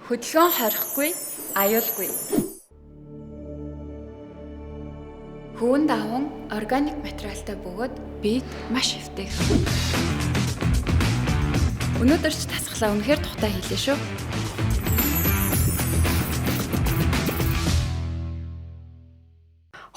Хөдөлгөөн хорихгүй, аюулгүй. Хөвөн даван органик материалтай бөгөөд биед маш эвтэйхэн. Өнөөдөр ч тасгалаа үнэхээр тухтай хийлээ шүү.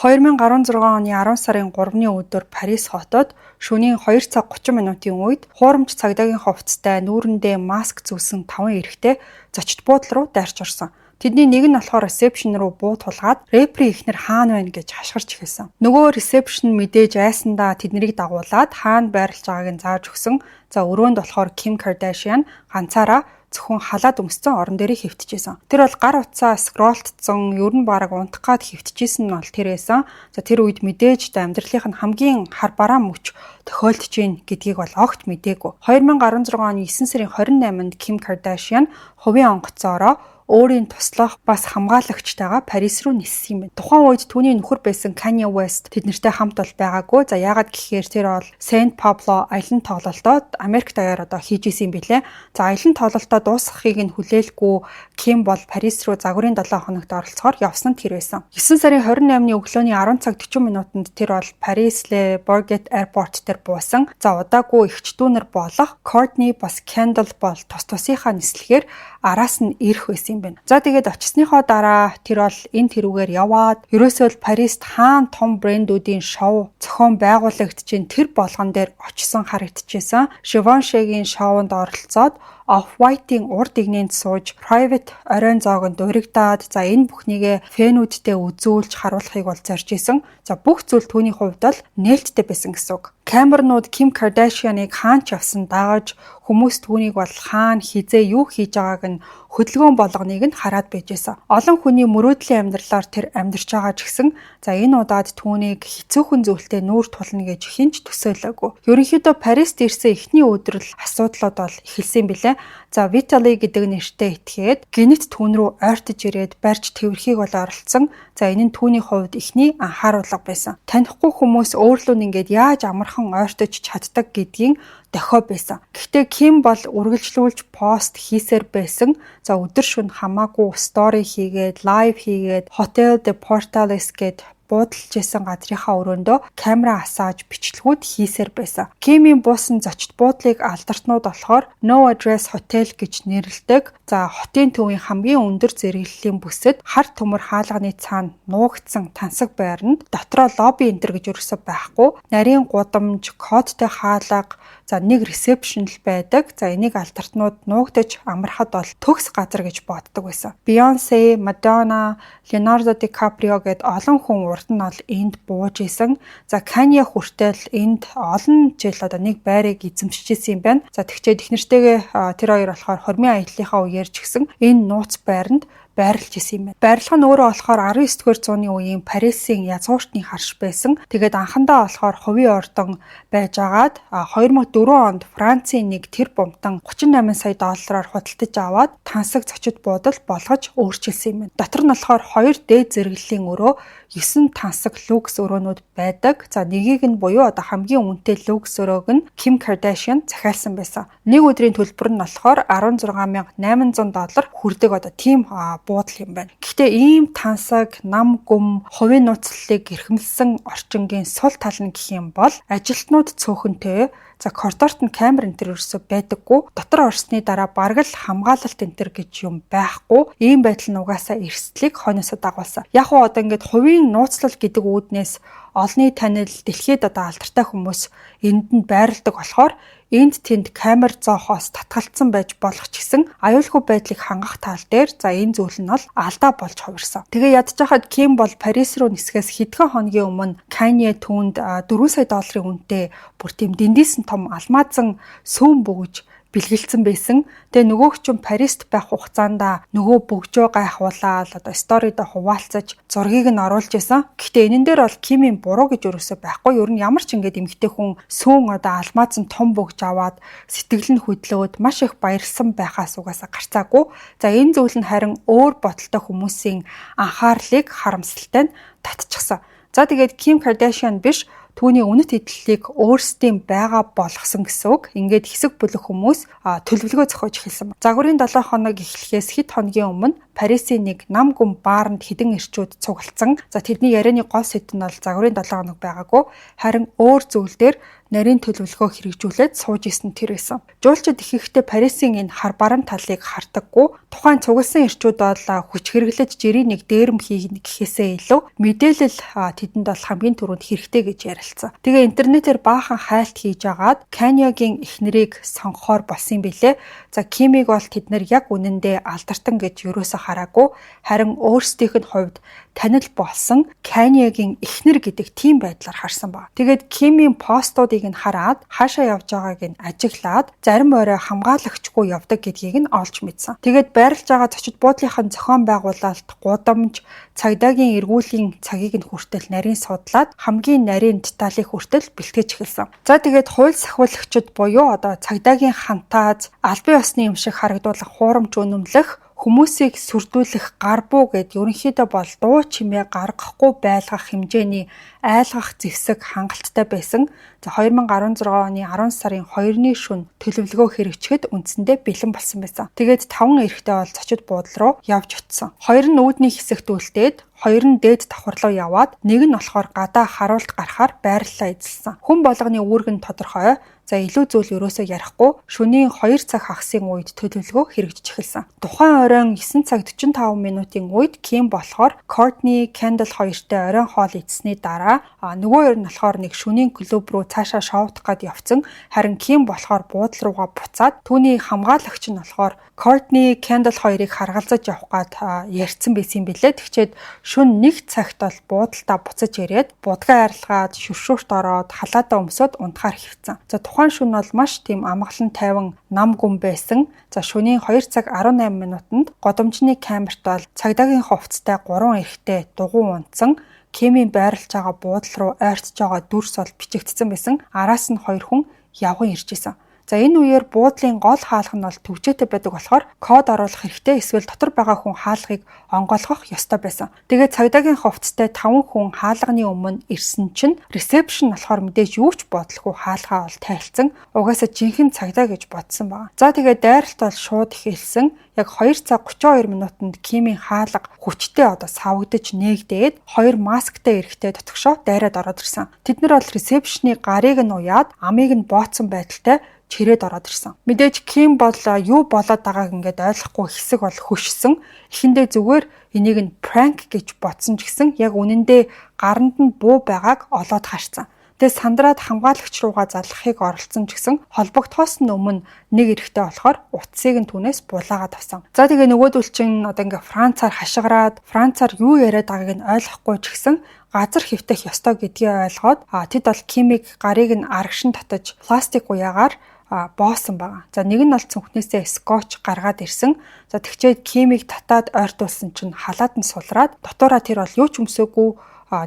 2016 оны 10 сарын 3-ны өдөр Парис хотод шөнийн 2 цаг 30 минутын үед хуурамч цагдаагийн хувцастай, нүүрэндээ маск зүүсэн 5 эрэгтэй зочид буудлын руу дайрч орсон. Тэдний нэг нь болохоор ресепшн руу буу тулгаад рэперийн эхнэр хаана байна гэж хашгирч эхэлсэн. Нөгөө ресепшн мэдээж айсандаа тэднийг дагуулад хаана байрлаж байгааг нь зааж өгсөн. За, өрөөнд болохоор Ким Кардашиан ганцаараа зөвхөн халаад өмссөн орон дээрээ хэвтэжсэн. Тэр бол гар утсаа scroll дсон, ер нь бараг унтах гад хэвтэжсэн нь бол тэр байсан. За, тэр үед мэдээж амьдралынх нь хамгийн хар бараан мөч тохиолдож байна гэдгийг бол огт мдээгүй. 2016 оны 9 сарын 28-нд Ким Кардашиан хувийн онгоцоороо өөрийн туслах бас хамгаалагчтайгаа Парис руу ниссэн юм байна. Тухайн үед түүний нөхөр байсан Kanye West тэд нартай хамт бол байгаагүй. За, яагаад гэхээр тэр бол Сан Пабло аялан тоглолтод Америк даяар одоо хийж исэн юм билээ. За, аялан тоглолтоо дуусгахыг нь хүлээлгүй Ким бол Парис руу загварын 7 хоногт оролцохоор явсан нь тэр байсан. 9 сарын 28-ны өглөөний 10 цаг 40 минутанд тэр бол Парис Le Bourget Airport дээр буусан. За, удаагүй эгч дүү нар болох Kourtney бас Kendall бол тус тусынхаа нислэгээр араас нь ирэх байсан юм байна. За, тэгээд очисныхоо дараа тэр бол энэ тэрүүгээр яваад ерөөсөө л Парист хаана том брэндүүдийн шоу зохион байгуулагдаж чинь тэр болгон дээр очисон харагдчихсан. Givenchy-гийн шоунд оролцоод Off-White-ийн урд эгнээнд сууж, private оройн зоогонд уригдаад, за, энэ бүхнийгээ fan үүдтэй үзүүлж харуулахыг бол зорж исэн. За, бүх зүйл түүний хувьд бол нээлттэй байсан гэсэн үг. Камернууд Ким Кардашианыг хаана ч явсан дагаж, хүмүүс түүнийг бол хаана, хэзээ юу хийж байгааг нь, хөдөлгөөн болгоныг нь хараад байж байсан. Олон хүний мөрөөдлийн амьдралаар тэр амьдарч байгаа ч гэсэн, за, энэ удаад түүнийг хэцүүхэн зүйлтэй нүүр тулна гэж хэн ч төсөөлөөгүй. Ерөнхийдөө Парист ирсэн эхний өдөр л асуудлууд бол эхэлсэн билээ. За, Витали гэдэг нэртэй этгээд гэнэт түүн рүү ойртож ирээд барьж тэврэхийг бол оролдсон. За, энэ нь түүний хувьд эхний анхааруулга байсан. Танихгүй хүмүүс өөрлөө нь ингээд яаж амархан ойртож чаддаг гэдгийн дохио байсан. Гэхдээ Ким бол үргэлжлүүлж пост хийсээр байсан. За, өдөр шөнө хамаагүй story хийгээд, live хийгээд, Hotel de Portales гээд буудалж исэн газрынхаа өрөөндөө камера асааж бичлэгүүд хийсээр байсан. Кимийн буусан зочид буудлыг алдартнууд болохоор No Address Hotel гэж нэрлэдэг. За, хотын төвийн хамгийн өндөр зэрэглэлийн бүсэд хар төмөр хаалганы цаана нуугдсан тансаг байранд дотроо лобби энэ тэр гэж ерөөсөө байхгүй. Нарийн гудамж, кодтой хаалга, за, нэг ресепшн л байдаг. За, энийг алдартнууд нуугдаж амрахад бол төгс газар гэж боддог байсан. Beyoncé, Madonna, Leonardo DiCaprio гээд олон хүн урд нь бол энд бууж исэн. За, Kanye хүртэл энд олон жил одоо нэг байрыг эзэмшиж исэн юм байна. За, тэгчээд их нэртэйгээ тэр хоёр болохоор хормын аяллахаа үеэр ч гэсэн энэ нууц байранд байрлаж исэн юм байна. Барилга нь өөрөө болохоор 19-р зууны үеийн Парисын язгууртны харш байсан. Тэгээд анхандаа болохоор хувийн ордон байж агаад 2004 онд Францын нэг тэрбумтан 38 сая доллараар худалдаж аваад тансаг зочид буудал болгож өөрчилсөн юм байна. Дотор нь болохоор хоёр дээд зэрэглэлийн өрөө, 9 тансаг люкс өрөөнүүд байдаг. За, нэгийг нь буюу одоо хамгийн үнэтэй люкс өрөөг нь Ким Кардашиан захиалсан байсан. Нэг өдрийн төлбөр нь болохоор 16,800 доллар хүрдэг одоо тийм буудал юм байна. Гэхдээ ийм тансаг, нам гүм, хувийн нууцлалыг эрхэмлсэн орчингийн сул тал нь гэх юм бол ажилтнууд цөөхөнтэй. За, коридорт нь камер энэ тэр ерөөсөө байдаггүй. Дотор орсны дараа бараг л хамгаалалт энэ тэр гэж юм байхгүй. Ийм байдал нь угаасаа эрсдлийг хойноосоо дагуулсан. Яг уу одоо ингээд хувийн нууцлал гэдэг үүднээс олонний танил, дэлхийд одоо алдартай хүмүүс энд нь байрладаг болохоор энд тэнд камер зоохоос татгалцсан байж болох ч гэсэн аюулгүй байдлыг хангах тал дээр, за, энэ зүйл нь бол алдаа болж хувирсан. Тэгээ ядж хахад Ким бол Парис руу нисэхээс хэдхэн хоногийн өмнө Kanye түүнд 4 сая долларын үнэтэй бүр тийм дэндийсэн том алмаазан сүүн бөгж бэлгэлцэн байсан. Тэгээ нөгөөх чинь Парист байх хугацаанд нөгөө бөгжөө гайхуулаад одоо story доо хуваалцаж, зургийг нь оруулж исэн. Гэхдээ энэн дээр бол Кимийн буруу гэж ерөөсөө байхгүй. Ер нь ямар ч ингээд эмэгтэй хүн сүүн одоо алмаазан том бөгж аваад сэтгэл нь хөдлөөд маш их баярлсан байхаас угаасаа гарцаагүй. За, энэ зүйл нь харин өөр бодолтой хүмүүсийн анхаарлыг харамсалтай нь татчихсан. За, тэгээд Ким Кардашиан биш, Түүний үнэт эдлэлийг өөрсдийн байгаа болгосон гэсэн үг. Ингээд хэсэг бүлэг хүмүүс төлөвлөгөө зохиож эхэлсэн. Загварын 7 хоног эхлэхээс хэд хоногийн өмнө Парисын нэг нам гүн бааранд хэдэн эрчүүд цуглдсан. За, тэдний ярианы гол сэдэв нь бол загварын 7 хоног байгаагүй. Харин өөр зүйл дээр нарийн төлөвлөгөө хэрэгжүүлээд сууж исэн тэр байсан. Жуулчид ихэнхдээ Парисын энэ хар баруун талыг хардаггүй. Тухайн цугласан эрчүүд бол хүч хэрэглэж жирийн нэг дээрэм хийнэ гэхээсээ илүү мэдээлэл тэдэнд бол хамгийн түрүүнд хэрэгтэй гэж ярилцсан. Тэгээ интернетээр баахан хайлт хийж агаад Каньегийн эхнэрийг сонгохоор болсон юм билээ. За, Кимиг бол тэд нар яг үнэндээ алдартан гэж ерөөсө хараагүй. Харин өөрсдийнх нь хувьд танил болсон Каньегийн эхнэр гэдэг тийм байдлаар харсан ба. Тэгээд Кимийн постуудыг нь хараад, хаашаа явж байгааг нь ажиглаад, зарим орой хамгаалагчгүй явдаг гэдгийг нь олж мэдсэн. Тэгээд байрлаж байгаа зочид буудлынхын зохион байгуулалт, гудамж, цагдаагийн эргүүлийн цагийг нь хүртэл нарийн судлаад, хамгийн нарийн деталийг хүртэл бэлтгэж эхэлсэн. За, тэгээд хууль сахиулагчид буюу одоо цагдаагийн хантааз, албан ёсны юм шиг харагдуулах, хуурамч үнэмлэх, хүмүүсийг сүрдүүлэх гар буу гэд ерөнхийдөө бол дуу чимээ гаргахгүй байлгах хэмжээний айлгах зэвсэг хангалттай байсан. За, 2016 оны 10 сарын 2-ны шөнө төлөвлөгөө хэрэгжихэд үндсэндээ бэлэн болсон байсан. Тэгээд таван эрэгтэй бол зочид буудал руу явж очсон. Хоёр нь үүдний хэсэгт үлдээд, хоёр нь дээд давхар руу яваад, нэг нь болохоор гадаа харуулт гарахаар байрлалаа эзэлсэн. Хүн болгоны үүрэг нь тодорхой. За, илүү зүйл ерөөсөө ярихгүй, шөнийн 2 цаг хагасын үед төлөвлөгөө хэрэгжиж эхэлсэн. Тухайн оройн 9 цаг 45 минутын үед Ким болохоор Courtney Kendall хоёртой оройн хоол идсэний дараа нөгөө хоёр нь болохоор нэг шөнийн клуб руу цаашаа шоудах гээд явцсан. Харин Ким болохоор буудлын руугаа буцаад, түүний хамгаалагч нь болохоор Courtney Kendall хоёрыг харгалзаж явах гээд ярьсан байсан юм билээ. Тэгчээд шөнө 1 цагт бол буудалдаа буцаж ирээд, будгаа арилгаад, шүршүүрт ороод, халаадаа өмсөөд унтахаар хэвтсэн. За, тухайн шөнө бол маш тийм амгалан тайван нам гүн байсан. За, шөнийн 2 цаг 18 минутанд гудамжны камерт бол цагдаагийн хувцастай гурван эрэгтэй дугуй унтсан Кимийн байрлаж байгаа буудал руу ойртож байгаа дүрс бол бичигдсэн байсан. Араас нь хоёр хүн явган ирж исэн. За, энэ үеэр буудлын гол хаалга нь бол түгжээтэй байдаг болохоор код оруулах хэрэгтэй, эсвэл дотор байгаа хүн хаалгыг онгойлгох ёстой байсан. Тэгээд цагдаагийн хувцастай таван хүн хаалганы өмнө ирсэн чинь reception болохоор мэдээж юу ч бодлогүй хаалгаа бол тайлцсан. Угаасаа жинхэнэ цагдаа гэж бодсон байгаа. За, тэгээд дайралт бол шууд эхэлсэн. Яг 2 цаг 32 минутанд Кимийн хаалга хүчтэй одоо савагдаж нээгдээд, хоёр масктай эрэгтэй дотгошоо дайраад ороод ирсэн. Тэд нар бол reception ы гарыг нь уяад, амыг нь бооцсон байдалтай чирээд ороод ирсэн. Мэдээж Ким бол юу болоод байгааг ингээд ойлгохгүй хэсэг бол хөшсөн. Эхэндээ зүгээр энийг нь prank гэж бодсон ч гэсэн яг үнэндээ гаранд нь буу байгааг олоод харсан. Тэгээ сандраад хамгаалагч руугаа залгахыг оролдсон ч гэсэн холбогдохоос нь өмнө нэг эрэгтэй болохоор утсыг нь түүнээс булаагаад авсан. За, тэгээ нөгөөдөл чинь одоо ингээ Францаар хашгираад, Францаар юу яриад байгааг нь ойлгохгүй ч гэсэн газар хэвтэх ёстой гэдгийг ойлгоод, тэд бол Кимиг гарыг нь арагшин татаж, пластик уяагаар боосон байгаа. За, нэг нь бол цүнхнээсээ скотч гаргаад ирсэн. За, тэгчээд Кимиг татаад ойртуулсан чинь халаад нь сулраад, дотоороо тэр бол юу ч өмсөөгүй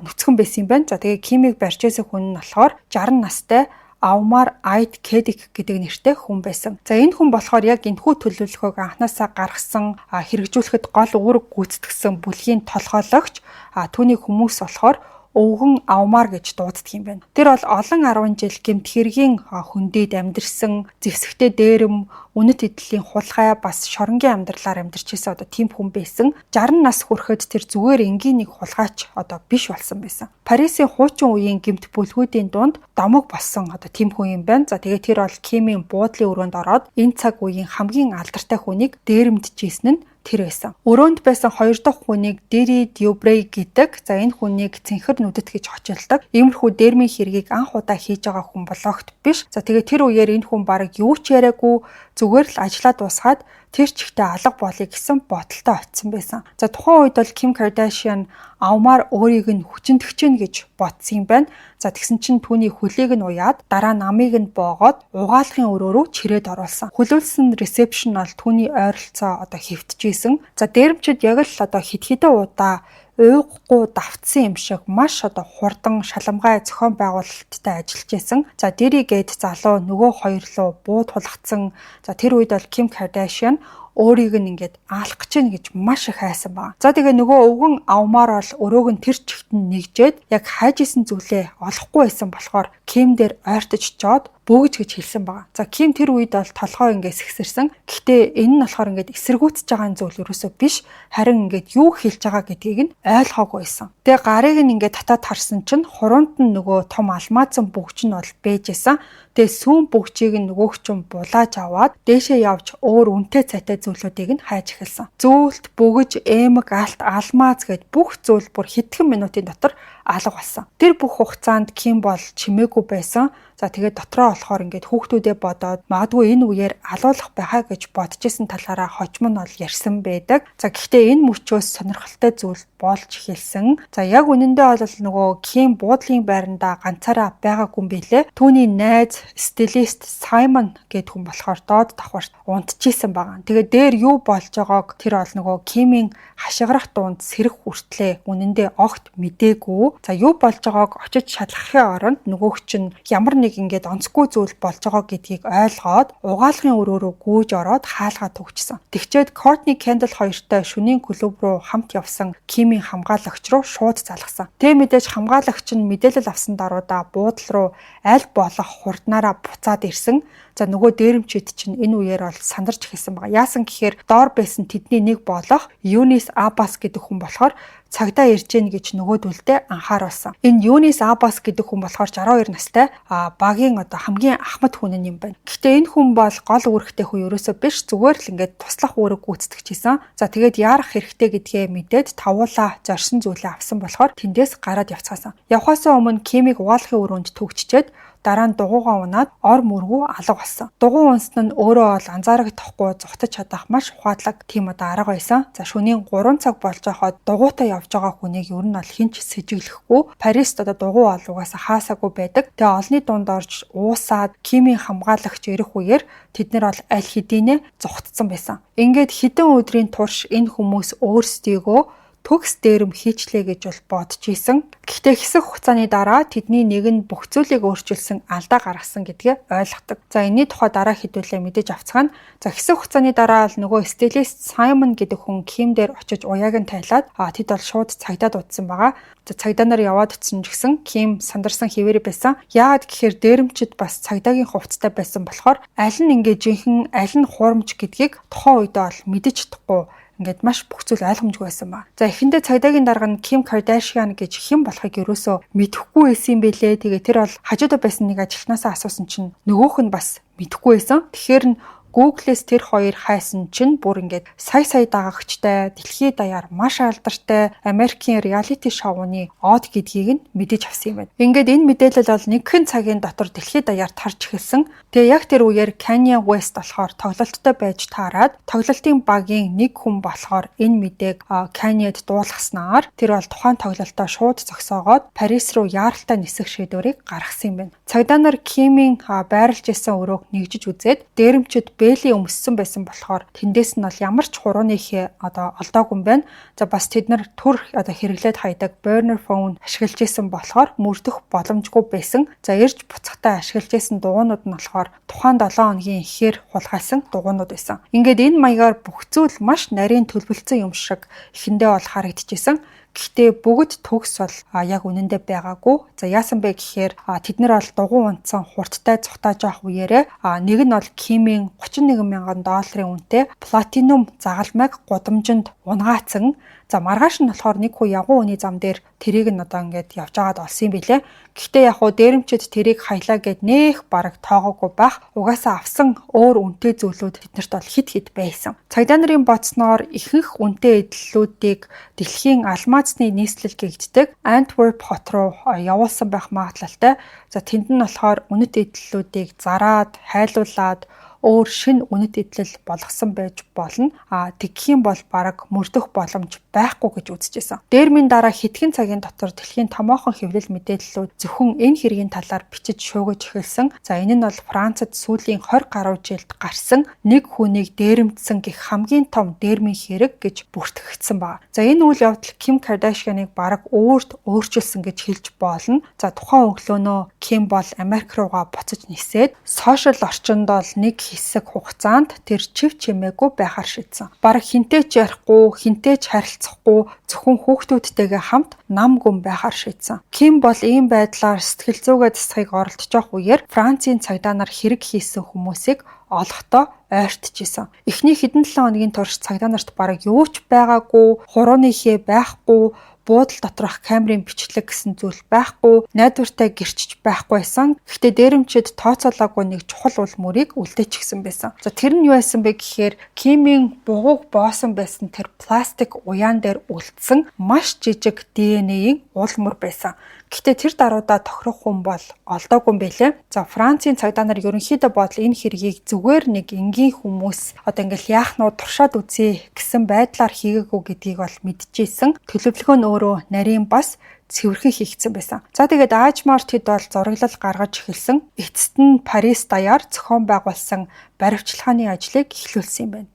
нүцгэн байсан юм байна. За, тэгээ Кимиг барьж байсан хүн нь болохоор 60 настай Аумар Айд Кедик гэдэг нэртэй хүн байсан. За, энэ хүн болохоор яг энэхүү төлөвлөгөөг анханасаа гаргасан, хэрэгжүүлэхэд гол үүрэг гүйцэтгэсэн бүлгийн толгойлогч, түүнийг хүмүүс болохоор Өвгөн Аумар гэж дууддаг юм байна. Тэр бол олон 10 жил гэмт хэргийн хөндөд амьдэрсэн, зэвсэгтэй дээрэм, үнэт эдлийн хулгай, бас шоронгийн амьдралаар амьдарч байсан одоо тийм хүн байсан. 60 нас хүрэхэд тэр зүгээр энгийн нэг хулгайч одоо биш болсон байсан. Парисын хуучин үеийн гэмт бүлгүүдийн дунд домог болсон одоо тийм хүн юм байна. За, тэгээд тэр бол Кимийн буудлын өрөөнд ороод энэ цаг үеийн хамгийн алдартай хүнийг дээрэмдчихсэн нь тэр байсан. Өрөөнд байсан хоёр дахь хүнийг Дири Дюбрей гэдэг. За, энэ хүнийг цэнхэр нүдэт гэж хочилдог. Иймэрхүү дээрмийн хэргийг анх удаа хийж байгаа хүн бол огт биш. За, тэгээ тэр үеэр энэ хүн бараг юу ч яриаггүй, зүгээр л ажлаа дуусгаад тэр чигтээ алга болъё гэсэн бодолтой очсон байсан. За, тухайн үед бол Ким Кардашиан Аумар өөрийг нь хүчинтгэж гин гэж бодсон юм байна. За, тэгсэн чинь түүний хөлийг нь уяад, дараа нь амыг нь боогоод, угаалгын өрөө рүү чирээд оруулсан. Хүлүүлсэн reception бол түүний ойролцоо одоо хэвтэж исэн. За, дээрэмчид яг л одоо хэд хэдэн удаа уйггүй давтсан юм шиг маш одоо хурдан шаламгай зохион байгуулалттай ажиллаж исэн. За, Дири гээд залуу нөгөө хоёр руу буу тулгацсан. За, тэр үед бол Ким Кардашиан Өөрийг нь ингээд аалах гэж байна гэж маш их айсан байна. За, тэгээ нөгөө өвгөн авмаар бол өрөөг нь тэр чигт нь нэгжээд яг хайж исэн зүйлээ олохгүй байсан болохоор Ким дээр ойртож чоод бөөгж гэж хэлсэн байгаа. За, Ким тэр үед бол толгой ингээд сэгсэрсэн. Гэхдээ энэ нь болохоор ингээд эсэргүүцэж байгаа зүйл ерөөсөө биш. Харин ингээд юу хэлж байгаа гэдгийг нь ойлгоогүй байсан. Тэгээ гарыг нь ингээд татаад харсан чинь хуруунд нь нөгөө том алмаазан бөгж нь бол бэжсэн. Тэгээ сүүн бөгжийг нь нөгөөх чинь булааж аваад дээшээ явж өөр үнэтэй цайтай зүйлүүдийг нь хайж эхэлсэн. Зөөлт, бөгж, эмэг, алт, алмаз гэд бүх зүйл бүр хэдхэн минутын дотор алга болсон. Тэр бүх хугацаанд Ким бол чимээгүй байсан. За, тэгээд дотроо болохоор ингээд хүүхдүүдээ бодоод магадгүй энэ үеэр алуулах байхаа гэж бодож исэн талаараа хожим нь бол ярьсан байдаг. За, гэхдээ энэ мөчөөс сонирхолтой зүйл болж эхэлсэн. За, яг үнэндээ бол нөгөө Ким буудлын байрандаа ганцаараа байгаагүй юм билээ. Түүний найз стилист Саймон гэдэг хүн болохоор доод давхарт унтчихсан байгаа. Тэгээд дээр юу болж байгааг тэр бол нөгөө Кимийн хашгирах дуунд сэрэх хүртлээ үнэндээ огт мдээгүй. За, юу болж байгааг очиж шалгахын оронд нөгөөх чинь ямар нэг ингээд онцгүй зүйл болж байгаа гэдгийг ойлгоод угаалгын өрөө рүү гүйж ороод хаалгаа түгжсэн. Тэгчээд Кортни Кендалл хоёртой шөнийн клуб руу хамт явсан Кимийн хамгаалагч руу шууд залгасан. Тэ мэдээж хамгаалагч нь мэдээлэл авсан даруйда буудал руу аль болох хурднаараа буцаад ирсэн. За, нөгөө дээрэмчид чинь энэ үеэр бол сандарч эхэлсэн байгаа. Яасан гэхээр доор байсан тэдний нэг болох Юнис Аббас гэдэг хүн болохоор цагдаа ирж гин гэж нөгөөдөлдөө анхааруулсан. Энэ Юнис Аббас гэдэг хүн болохоор 62 настай багийн одоо хамгийн ахмад хүн юм байна. Гэхдээ энэ хүн бол гол үүрэгтэй хүн ерөөсөө биш, зүгээр л ингээд туслах үүрэг гүйцэтгэж исэн. За, тэгээд яарах хэрэгтэй гэдгээ мэдээд тавуулаа зорьсон зүйлээ авсан болохоор тэндээс гараад явцгаасан. Явхаасаа өмнө Кимийг угаалгын өрөөнд түгжчээд дараа нь дугуйгаа унаад ор мөргүү алга болсон. Дугуй унсан нь өөрөө бол анзаарагдахгүй зугтаж чадах маш ухаалаг тийм одоо арга байсан. За, шөнийн 3 цаг болж байхад дугуйтай явж байгаа хүнийг ер нь бол хэн ч сэжиглэхгүй. Парист одоо дугуй бол угаасаа хаасаагүй байдаг. Тэгээ олны дунд орж уусаад Кимийн хамгаалагч ирэх үеэр тэд нар бол аль хэдийнэ зугтцсан байсан. Ингээд хэдэн өдрийн турш энэ хүмүүс өөрсдийгөө төгс дээрэм хийчлээ гэж бол бодож исэн. Гэхдээ хэсэг хугацааны дараа тэдний нэг нь бүх зүйлийг өөрчилсөн алдаа гаргасан гэдгээ ойлгодог. За, энэний тухай дараа хэдүүлээ мэдэж авцгаана. За, хэсэг хугацааны дараа л нөгөө стилист Саймон гэдэг хүн Ким дээр очиж уяаг нь тайлаад тэд бол шууд цагдаа дуудсан байгаа. За, цагдаа нар яваад очсон ч гэсэн Ким сандарсан хэвээрээ байсан. Яагаад гэхээр дээрэмчид бас цагдаагийн хувцастай байсан болохоор аль нь ингээ жинхэнэ, аль нь хуурамч гэдгийг тухайн үедээ бол мэдэж чадахгүй, ингээд маш бүх зүйл ойлгомжгүй байсан ба. За, эхэндээ цагдаагийн дарга нь Ким Кардашиан гэж хэн болохыг ерөөсөө мэдэхгүй байсан юм бэлээ. Тэгээ тэр бол хажуудаа байсан нэг ажилтнаасаа асуусан чинь нөгөөх нь бас мэдэхгүй байсан. Тэгэхээр нь Google-ээс тэр хоёр хайсан чинь бүр ингээд сая сая дагагчтай, дэлхийд даяар маш алдартай Америкийн reality шоуны од гэдгийг нь мэдэж авсан юм байна. Ингээд энэ мэдээлэл бол нэгэн цагийн дотор дэлхийд даяар тарж эхэлсэн. Тэгээ яг тэр үеэр Kanye West болохоор тоглолттой байж таарад тоглолтын багийн нэг хүн болохоор энэ мэдээг Kanye-д дуулгаснаар тэр бол тухайн тоглолтоо шууд зогсоогоод Парис руу яаралтай нисэх шийдвэрийг гаргасан юм байна. Цагдаа нар Кимийн байрлаж исэн өрөөг нэгжиж үзээд дээрэмчид бээлий өмссөн байсан болохоор тэндээс нь бол ямар ч хурууны хэ одоо олдоогүй юм байна. За, бас тэд нар түр одоо хэрэглээд хайдаг burner phone ашиглаж исэн болохоор мөрдөх боломжгүй байсан. За, ирж буцахтаа ашиглаж исэн дугуйнууд нь болохоор тухайн 7 хоногийн ихээр хулгайлсан дугуйнууд байсан. Ингээд энэ маягаар бүх зүйл маш нарийн төлөвлөсөн юм шиг эхэндээ бол харагдчихсэн. Гэхдээ бүгд төгс бол яг үнэндээ байгаагүй. За, яасан бэ гэхээр тэд нар бол дугуй унтсан хурдтай зугтааж явах үеэрээ нэг нь бол Кимийн 31 мянган долларын үнэтэй платинум загалмайг гудамжинд унгаацсан. За, маргааш нь болохоор нэг хүү явган үний зам дээр тэрийг нь одоо ингээд явж байгаад олсон юм билээ. Гэхдээ яг хуу дээрэмчид тэрийг хаялаа гэд нэх бараг тоогоогүй байх. Угаасаа авсан өөр үнэтэй зүйлүүд тэднэрт бол хит хит байсан. Цагдаа нарын бодсноор ихэнх үнэтэй эдлэлүүдийг дэлхийн алмазны нийслэл гэгддэг Antwerp хот руу явуулсан байх магадлалтай. За, тэнд нь болохоор үнэт эдлэлүүдийг зараад, хайлуулад өөр шинэ үнэт эдлэл болгосон байж болно. А тэгэх юм бол бараг мөрдөх боломж байхгүй гэж үзэжсэн. Дээрмийн дараа хэдхэн цагийн дотор дэлхийн томоохон хэвлэл мэдээллүүд зөвхөн энэ хэргийн талаар бичиж шуугиж эхэлсэн. За, энэ нь бол Францад сүүлийн 20 гаруй жилд гарсан нэг хүнийг дээрэмдсэн гэх хамгийн том дээрмийн хэрэг гэж бүртгэгдсэн байна. За, энэ үйл явдал Ким Кардашианыг бараг өөрт өөрчилсөн гэж хэлж болно. За, тухайн өглөөнөө Ким бол Америк руугаа буцаж нисээд сошиал орчинд бол нэг хэсэг хугацаанд тэр чив чимээгүй байхаар шийдсэн. Бараг хэнтэй ч ярихгүй, хэнтэй ч харилцахгүй, зөвхөн хүүхдүүдтэйгээ хамт нам гүн байхаар шийдсэн. Ким бол ийм байдлаар сэтгэл зүйгээ засахыг оролдож явах үеэр Францын цагдаа нар хэрэг хийсэн хүмүүсийг олохдоо ойртож исэн. Эхний хэдэн 7 хоногийн турш цагдаа нарт бараг юу ч байгаагүй, хурууны хээ байхгүй, буудал доторх камерын бичлэг гэсэн зүйл байхгүй, найдвартай гэрчиж байхгүй байсан. Гэхдээ дээрэмчид тооцоолоогүй нэг чухал үл мөрийг үлдээчихсэн байсан. За, тэр нь юу байсан бэ гэхээр Кимийн бугууг боосон байсан тэр пластик уяан дээр үлдсэн маш жижиг DNA-ийн уул мөр байсан. Гэхдээ тэр даруйдаа тохирох хүн бол олдоогүй юм байлээ. За, Францын цагдаа нар ерөнхийдөө бодол энэ хэргийг зүгээр нэг энгийн хүмүүс одоо ингээл яах нь туршаад үзье гэсэн байдлаар хийгээгүй гэдгийг бол мэдчихсэн. Төлөвлөгөө нь өөрөө нарийн бас цэвэрхэн хийгдсэн байсан. За, тэгээд аажмаар тэд бол зураглал гаргаж эхэлсэн. Эцэст нь Парис даяар зохион байгуулсан баривчилгааны ажлыг эхлүүлсэн юм байна.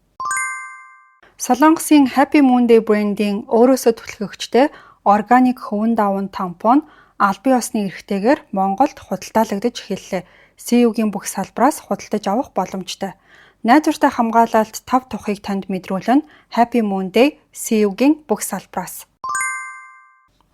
Солонгосын Happy Monday брендийн өөрөөсөө түлхэгчтэй органик хөвөн даван тампон албан ёсны эрхтэйгээр Монголд худалдаалагдаж эхэллээ. CU-гийн бүх салбараас худалдаж авах боломжтой. Найдвартай хамгаалалт тав тухыг танд мэдрүүлнэ. Happy Monday CU-гийн бүх салбараас.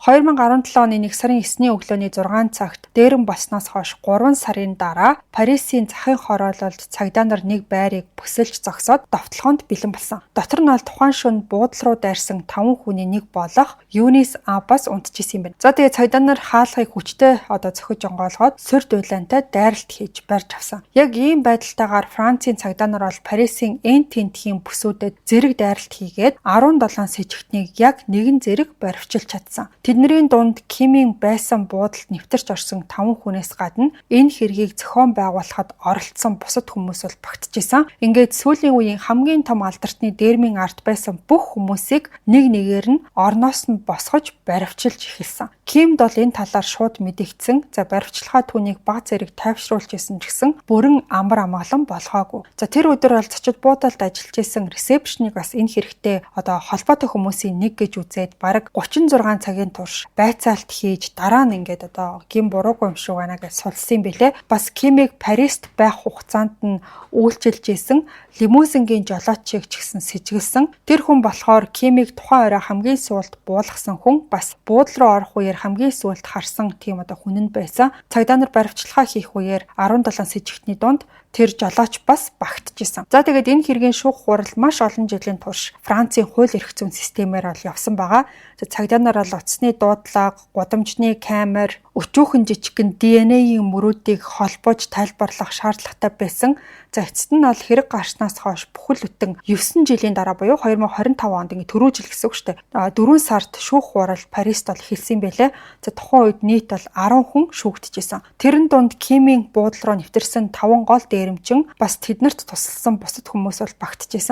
2017 оны 1 сарын 9-ний өглөөний 6 цагт дээрэм болсноос хойш 3 сарын дараа Парисын захын хороололд цагдаа нар нэг байрыг бүсэлж зогсоод довтлогоонд бэлэн болсон. Дотор нь бол тухайн шөнө буудал руу дайрсан 5 хүний нэг болох Юнис Аббас унтчихсан юм байна. За, тэгээ цагдаа нар хаалгыг хүчтэй одоо цохиж онгойлгоод сүр дуйлантай дайралт хийж барьж авсан. Яг ийм байдалтайгаар Францын цагдаа нар бол Парисын эн тентхийн бүсүүдэд зэрэг дайралт хийгээд 17 сэжигтнийг яг нэгэн зэрэг баривчилж чадсан. Тэдний дунд Кимийн байсан буудалд нэвтэрч орсон 5 хүнээс гадна энэ хэргийг зохион байгуулахад оролцсон бусад хүмүүс бол багтжээ. Ингээд сүүлийн үеийн хамгийн том алдартны дээрмийн ард байсан бүх хүмүүсийг нэг нэгээр нь орноос нь босгож баривчилж эхэлсэн. Кимд бол энэ талаар шууд мэдэгдсэн. За, баривчилгаа түүнийг бага зэрэг тайвшруулж исэн ч гэсэн бүрэн амар амгалан болгоогүй. За, тэр өдөр бол зочид буудалд ажиллаж исэн ресепшнийг бас энэ хэрэгтэй одоо холбоотой хүмүүсийн нэг гэж үзээд бараг 36 цагийн турш байцаалт хийж, дараа нь ингээд одоо гэм буруугүй юм шиг байна гэж судалсан юм билээ. Бас Кимийг Парист байх хугацаанд нь үйлчилж исэн лимузингийн жолоочийг ч гэсэн сэжиглэсэн. Тэр хүн болохоор Кимийг тухайн орой хамгийн сүүлд буулгасан хүн, бас буудал руу орох үеэр хамгийн сүүлд харсан тийм одоо хүн нь байсан. Цагдаа нар баривчилгаа хийх үеэр 17 сэжигтний дунд тэр жолооч бас багтжээ. За, тэгээд энэ хэргийн шүүх хурал маш олон жилийн турш Францын хууль эрх зүйн системээр бол явсан байгаа. Цагдаа нар бол утасны дуудлага, гудамжны камер, өчүүхэн жижигхэн DNA-ийн мөрүүдийг холбож тайлбарлах шаардлагатай байсан. За, эцэст нь бол хэрэг гарснаас хойш бүхэл бүтэн 9 жилийн дараа буюу 2025 онд, ингэ түрүү жил гэсэн үг шүү дээ. 4 сард шүүх хурал Парист бол эхэлсэн байлээ. За, тухайн үед нийт бол 10 хүн шүүгдэжсэн. Тэрэн дунд Кимийн буудал руу нэвтэрсэн 5 гол дээрэмчин, бас тэднэрт тусалсан бусад хүмүүс бол багтжээ.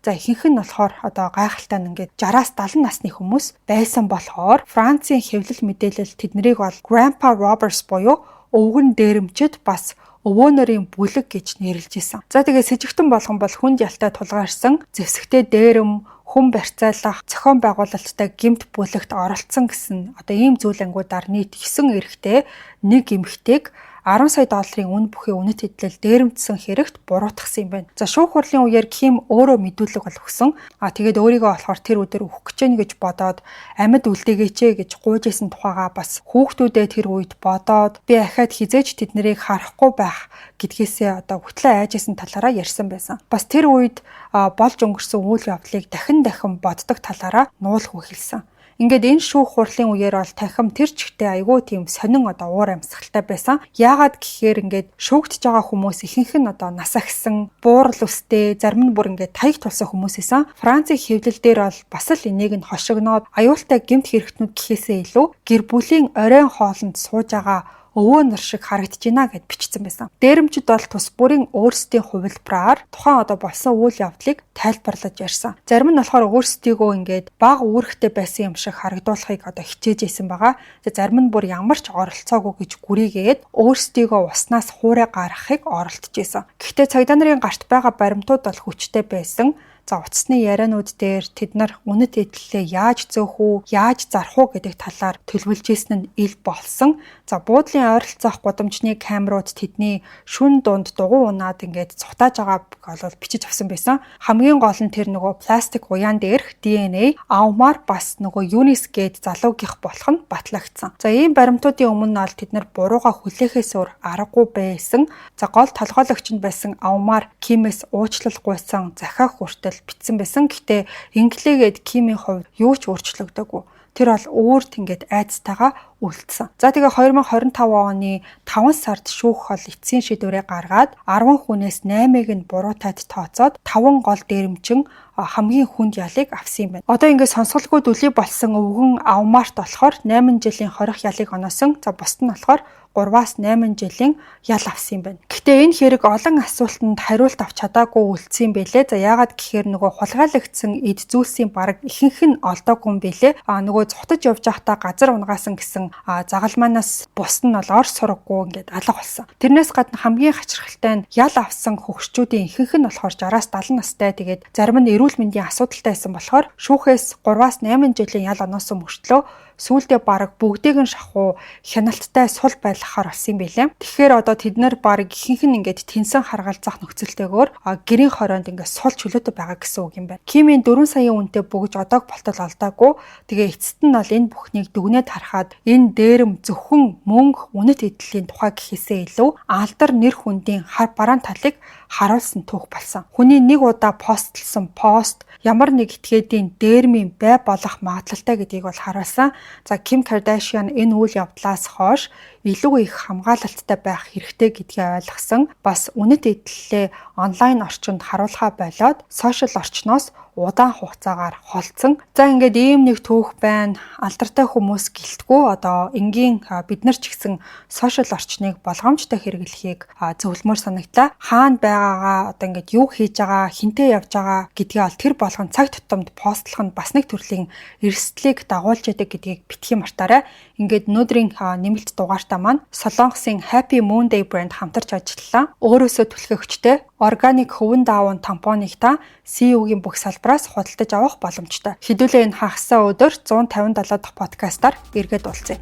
За, ихэнх нь болохоор одоо гайхалтай нь ингээд 60-аас 70 насны хүмүүс байсан болохоор Францын хэвлэл мэдээлэл тэднийг бол Grandpa Robbers буюу өвгөн дээрэмчид, бас өвөөнөрийн бүлэг гэж нэрлэж исэн. За, тэгээ сэжигтэн болгон бол хүнд ялтай тулгаарсан зэвсэгтэй дээрэм, хүн барьцаалах зохион байгуулалттай гэмт бүлэгт оролцсон гэсэн одоо ийм зүйл ангиудаар нийт 9 эрэгтэй, нэг эмэгтэйг 10 сая долларын үн бүхий үнэт хэдлэл дээрэмдсэн хэрэгт буруутгасан юм байна. За, шүүх хурлын үеэр Ким өөрөө мэдүүлэг бол өгсөн. А тэгээд өөрийгөө болохоор тэр өдөр үхэх гэж гэн гэж бодоод амьд үлдээгээч гэж гуйж исэн тухайгаа, бас хүүхдүүдээ тэр үед бодоод би ахиад хэзээ ч тэднийг харахгүй байх гэдгээсээ одоо хөтлөө айж исэн талаараа ярьсан байсан. Бас тэр үед болж өнгөрсөн үйл явдлыг дахин дахин боддог талаараа нуулгүй хэлсэн. Ингээд энэ шүүх хурлын үеэр бол танхим тэр чигтээ айгүй тийм сонин одоо уур амьсгалтай байсан. Яагаад гэхээр ингээд шүүгдэж байгаа хүмүүс ихэнх нь одоо нас ахисан, буурал үстэй, зарим нь бүр ингээд таяг тулсан хүмүүс байсан. Францын хэвлэл дээр бол бас л энийг нь хошигноод аюултай гэмт хэрэгтнүүд гэхээсээ илүү гэр бүлийн оройн хоолнд сууж байгаа өвөө нар шиг харагдаж байна гэд бичсэн байсан. Дээрэмчид бол тус бүрийн өөрсдийн хувилбараар тухайн одоо болсон үйл явдлыг тайлбарлаж ярьсан. Зарим нь болохоор өөрсдийгөө ингээд бага үүрэгтэй байсан юм шиг харагдуулахыг одоо хичээж исэн байгаа. Зарим нь бүр ямар ч оролцоогүй гэж гүрийгээд өөрсдийгөө уснаас хуурай гаргахыг оролдож исэн. Гэхдээ цагдаа нарын гарт байгаа баримтууд бол хүчтэй байсан. За, утасны ярианууд дээр тэд нар үнэт эдлэлээ яаж зөөх үү, яаж зарах уу гэдэг талаар төлөвлөж исэн нь ил болсон. За, буудлын ойролцоох гудамжны камерууд тэдний шүн дунд дугуй унаад ингээд цухтааж байгааг бол бичиж авсан байсан. Хамгийн гол нь тэр нөгөө пластик уяан дээрх DNA Аумар бас нөгөө Юнис гээд залуугийнх болох нь батлагдсан. За, ийм баримтуудын өмнө нь бол тэд нар бурууга хүлээхээс өөр аргагүй байсан. За, гол толгойлогч нь байсан Аумар Кимээс уучлал гуйсан захиа хүртэл бичсэн байсан. Гэхдээ инглигээд Кимийн хувьд юу ч өөрчлөгдөөгүй. Тэр бол өөрт ингээд айцтайгаа үлдсэн. За, тэгээ 2025 оны 5 сард шүүх бол эцсийн шийдвэрээ гаргаад 10 хүнээс 8-ыг нь буруутайд тооцоод 5 гол дээрэмчин хамгийн хүнд ялыг авсан юм байна. Одоо ингээд сонсголгүй дүлий болсон өвгөн Аумарт болохоор 8 жилийн хорих ялыг оноосон. За, бусд нь болохоор 3-аас 8 жилийн ял авсан юм байна. Гэхдээ энэ хэрэг олон асуултанд хариулт авч чадаагүй үлдсэн юм байлээ. За, яагаад гэхээр нөгөө хулгайлагдсан эд зүйлсийн бараг ихэнх нь олдоогүй юм байлээ. А нөгөө зугтаж явж байхдаа газар унгаасан гэсэн загалмаанаас бусд нь бол ор сураггүй ингээд алга болсон. Тэрнээс гадна хамгийн хачирхалтай нь ял авсан хөгшчүүдийн ихэнх нь болохоор 60-аас 70 настай, тэгээд зарим нь эрүүл мэндийн асуудалтай байсан болохоор шүүхээс 3-аас 8 жилийн ял оноосон мөртлөө сүүлдээ бараг бүгдийг нь шахуу хяналттай сул байлгахаар болсон юм билээ. Тэгэхээр одоо тэд нар бараг ихэнх нь ингээд тэнсэн харгалзах нөхцөлтэйгээр гэрийн хорионд ингээд сул чөлөөтэй байгаа гэсэн үг юм байна. Кимийн 4 саяын үнэтэй бөгж одог болтол олдоогүй. Тэгээ эцэст нь бол энэ бүхнийг дүгнээд харахад энэ дээрэм зөвхөн мөнгө, үнэт эдлийн тухай гэхээсээ илүү алдар нэр хүндийн хар бараан талыг харуулсан түүх болсон. Хүний нэг удаа постлсон пост ямар нэг этгээдийн дээрмийн бай болох магадлалтай гэдгийг бол харуулсан. За, Ким Кардашиан энэ үйл явдлаас хойш илүү их хамгаалалттай байх хэрэгтэй гэдгийг ойлгосон. Бас үнэт эдлэлээ онлайн орчинд харуулхаа болоод сошиал орчноос удаан хугацаагаар холдсон. За, ингээд ийм нэг түүх байна. Алдартай хүмүүс гэлтгүй одоо энгийн бид нар ч гэсэн сошиал орчныг болгоомжтой хэрэглэхийг зөвлөмөр санагдлаа. Хаана байгаагаа, одоо ингээд юу хийж байгаа, хэнтэй явж байгаа гэдгээ бол тэр болгон цаг тутамд постлох нь бас нэг төрлийн эрсдлийг дагуулж яадаг гэдгийг битгий мартаарай. Ингээд өнөөдрийн нэмэлт дугаартаа маань Солонгосын Happy Moon Day брэнд хамтарч ажиллалаа. Өөрөөсөө түлхэгчтэй органик хөвөн даавын тампоныг та CU-гийн бүх салбараас худалдаж авах боломжтой. Хэдүүлээ энэ хагасаа өдөр 157 дахь подкастаар эргээд уулзъя.